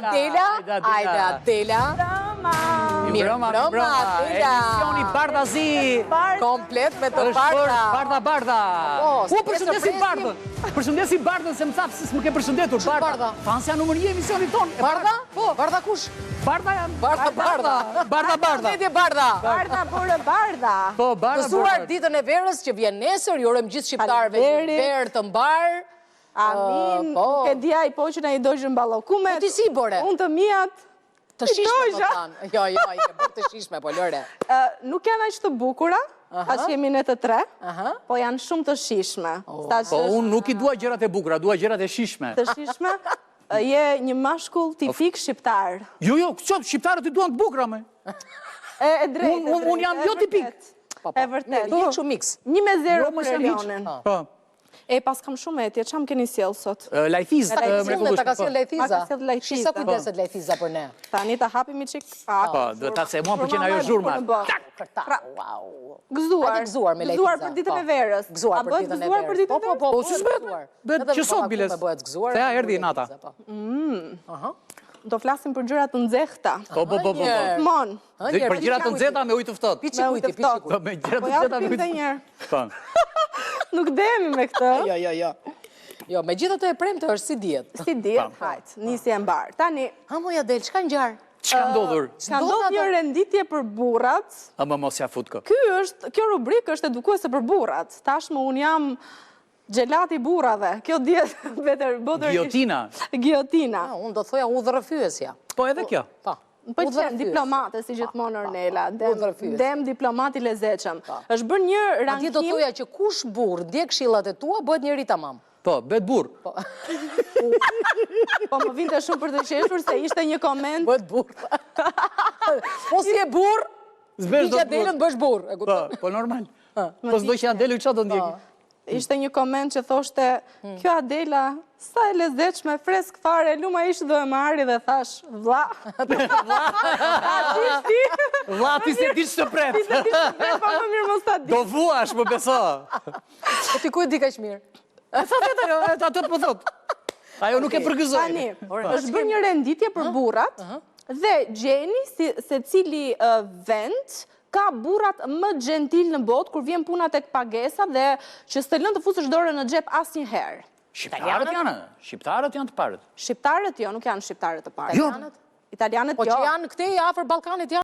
Adela, Ajde Adela. Mirëmbrëma, Mirëmbrëma, Adela. Emisioni Bardha Zi. Komplet me të bardha. Bardha, bardha. Po, U, përshëndesim Bardhën. Përshëndesim Bardhën se më tha pse s'më ke përshëndetur. Bardha. Fansja numër një e emisionit tonë. Bardha? Po. Bardha kush? Bardha janë. Bardha, bardha. Bardha, bardha. Përshëndetje Bardha. Bardha, burë, bardha. Po, bardha, Gëzuar ditën e verës që vjen nesër, ju urojmë gjithë shqiptarëve një verë të mbarë. Amin, po. nuk e di ai po që na i dogjën ballokumet. Po ti si i bore? Unë të miat. Të shijshme më thanë. Jo, jo, i ke bërë të shijshme, po lëre. Nuk janë aq të bukura, aq jemi ne të tre, po janë shumë të shijshme. Oh. Po unë nuk i dua gjërat e bukura, dua gjërat e shijshme. Të shijshme? Je një mashkull tipik shqiptar. Jo, jo, qoftë, shqiptarët i duan të bukura, me. E, e drejtë, Unë unë jam jo tipik. Po, po. E vërtetë. Mirë, je kështu miks. 1 me 0 Jo, mos për jam hiç. Erionin. Po. E, pas kam shumë etje, ça më keni sjellë sot? Lajthizë, Ta ka sjellë, ta ka sjellë Ma lajthiza. ka sjellë lajthiza. Shi sa kujdeset lajthiza për ne. Tani ta hapim i çik pak. Po, do ta se mua më pëlqen ajo zhurma. Kërta, wow. Gëzuar. Hajde gëzuar me lajthiza. Gëzuar për ditën e po. verës. Gëzuar A për bëhet ditën e gëzuar verës. për ditën Po, e po, verës? po, Po, bëhet si s'bëhet? gëzuar. Bëhet Edhe që sot, me biles. Bëhet gëzuar. Se ja edhe erdhi me nata. lajthiza, po. Do flasim për gjëra të nxehta. Po, po, po, po. po. Mon. Për gjëra të nxehta me ujë të ftohtë. Piçi kujti, piçi Po, me gjëra Po të ja nxehta me pim ujë dhe të njëherë. Po. Nuk demi me këtë. Jo, jo, jo. Jo, megjithatë e premte është si dihet. Si dihet, hajt, nisi e mbarë. Tani, Ha moj Adel, ç'ka ngjarë? Ç'ka ndodhur? ka ndodhur një renditje për burrat. Ama mos ja fut kë. Ky është, kjo rubrikë është edukuese për burrat. Tashmë unë jam xhelati i burrave. Kjo dihet vetër botërisht. Giotina. Giotina. Ah, Unë do thoja udhërrëfyesja. Po edhe kjo. Po. Më pëlqen diplomate si gjithmonë Ornela, dem, Udhërrëfyesja. dem diplomat i lezetshëm. Është bërë një Madje rankim do thoja që kush burr ndjek këshillat e tua, bëhet njeri tamam. Po, bëhet burr. Po më vinte shumë për të qeshur se ishte një koment Bëhet burr. Po si e burr, S'besh ndiq do të burr. Adelën bësh burr, e Po, kupton? po normal. Po s'do që Adelu çfarë do ndjeki? Ishte një koment që thoshte, kjo Adela, sa e lezetshme, fresk fare, luma ishte do e marri dhe thash, vlla. A ti ti? Vlla, ti se di ç'të pret. Ti se di ç'të pret, po më mirë mos ta di. Do vuash, më beso. Po ti ku e di kaq mirë? E tha vetë ajo, e atë po thot. Ajo nuk e përgëzoi. Tani, është bërë një renditje për burrat dhe gjeni si, se cili vend ka burrat më xhentil në botë kur vjen puna tek pagesa dhe që s'të lënë të fusësh dorën në xhep asnjëherë. Shqiptarët janë, shqiptarët janë të parët. Shqiptarët jo, nuk janë shqiptarët të parë. Jo. Italianët Po jo. që janë këtej afër Ballkanit janë.